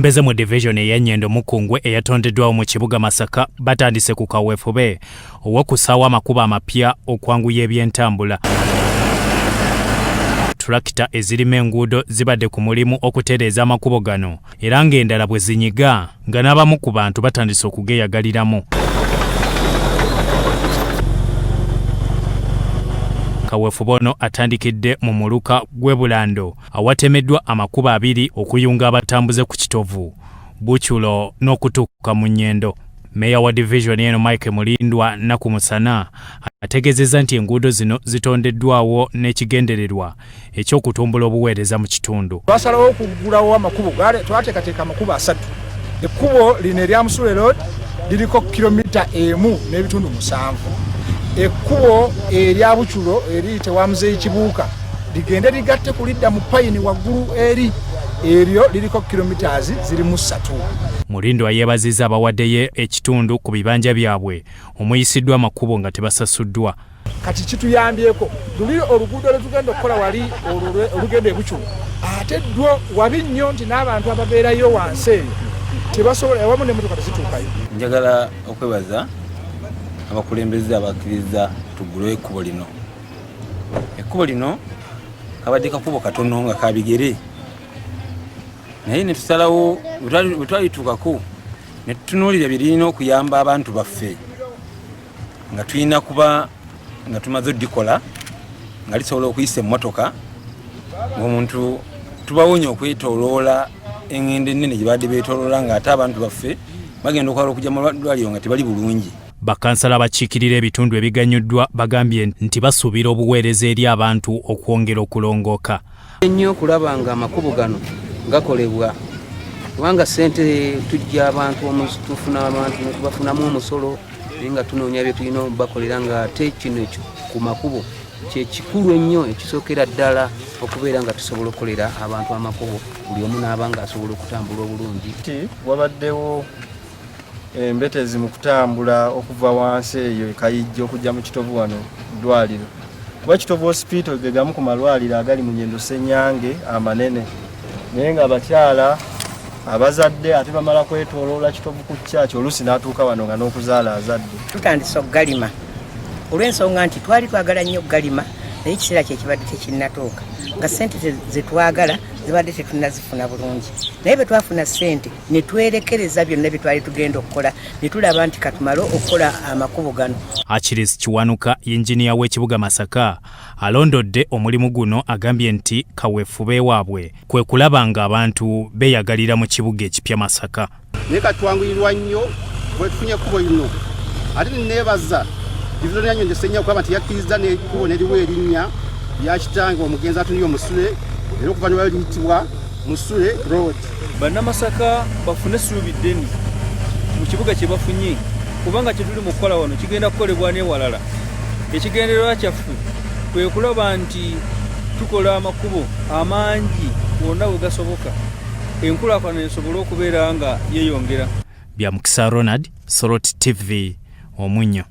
Abakulembeze mu divizoni ey'e Nyendo Mukungwe eyatondeddwawo mu kibuga Masaka batandise ku kaweefube ow'okussaawo amakubo amapya okwanguya ebyentambula. Tulakita ezirima enguudo zibadde ku mulimu okutereeza amakubo gano era ng'endala bwe zinyiga nga n'abamu ku bantu batandise okugeeyagaliramu. Kaweefube ono atandikidde mu muluka gw'e Bulando awatemeddwa amakubo abiri okuyunga abatambuze ku Kitovu, Buchulo n'okutuuka mu Nyendo. Meeya wa divizoni eno Mike Mulindwa Naku Musana ategeezezza nti enguudo zino zitondeddwawo n'ekigendererwa eky'okutumbula obuweereza mu kitundu. Twasalawo okuggulawo amakubo, twateekateeka amakubo asatu. Ekkubo lino erya Musule Road liriko kilomita 1.7. Ekkubo erya Buchulo eriyita ewa Muzeeyi Kibuuka ligende ligatte ku lidda mu payini waggulu eri, eryo liriko kilomitaazi zirimu 3. Mulindwa yeebazizza abawaddeyo ekitundu ku bibanja byabwe omuyisiddwa amakubo nga tebasasuddwa. Kati kituyambyeko luli oluguudo lwe tugenda okukola wali olugenda e Buchulo, ate ddwo wabi nnyo nti n'abantu ababeerayo wansi eyo tebasobola, awamu n'emmotoka tezituukayo. Njagala okwebaza abakulembeze abakkiriza tuggulewo ekkubo lino. Ekkubo lino kabadde kakubo katono nga kabigere, naye ne tusalawo bwe twalituukako ne tutunuulira bye lirina okuyamba abantu baffe nga tulina kuba nga tumaze odikola nga lisobola okuyisa emmotoka ng'omuntu tubawonya okwetoloola engendo ennene gye baadde beetoloola ng'ate abantu baffe bagenda okwala okujja mu ddwaliro nga tebali bulungi. Bakansala abakiikirira ebitundu ebiganyuddwa bagambye nti basuubira obuweereza eri abantu okwongera okulongooka. Ennyo okulaba nga amakubo gano gakolebwa kubanga ssente tujja abantu tufuna abantu ne tubafunamu omusolo naye nga tunoonya bye tulina obakolera ng'ate kino ku makubo kye kikulu ennyo ekisookera ddala okubeera nga tusobola okukolera abantu amakubo buli omu n'aba ng'asobola okutambula obulungi. Wabaddewo embetezi mu kutambula okuva wansi eyo e Kayijja okujja mu Kitovu wano ddwaliro, kuba Kitovu Hospital ge gamu ku malwaliro agali mu Nyendo Ssenyange amanene, naye nga abakyala abazadde ate bamala kwetooloola Kitovu ku church oluusi n'atuuka wano nga n'okuzaala azadde. Tutandise okugalima olw'ensonga nti twali twagala nnyo okugalima naye ekiseera kye kibadde tekinnatuuka nga ssente ze twagala zibadde tetunnazifuna bulungi, naye bwe twafuna ssente ne twerekereza byonna bye twali tugenda okukola ne tulaba nti katumale okukola amakubo gano. Achilles Kiwanuka yinginiya w'ekibuga Masaka alondodde omulimu guno agambye nti kaweefube waabwe kwe kulaba ng'abantu beeyagalira mu kibuga ekipya Masaka. Naye katwanguyirwa nnyo bwe tufunye ekkubo lino, ate neebaza divizoni ya Nyendo Ssenyange okulaba nti yakkiriza n'ekkubo ne liwa erinnya lya kitange omugenzi Antonio Musule, era okuva ne liyitibwa Musule Road. Bannamasaka bafune essuubi ddene mu kibuga kye bafunye kubanga kye tuli mu kukola wano kigenda kukolebwa n'ewalala. Ekigendererwa kyaffe kwe kulaba nti tukola amakubo amangi wonna we gasoboka enkulaakulana esobole okubeera nga yeeyongera. Bya Mukisa Ronald, Soroti TV, Omunnyo.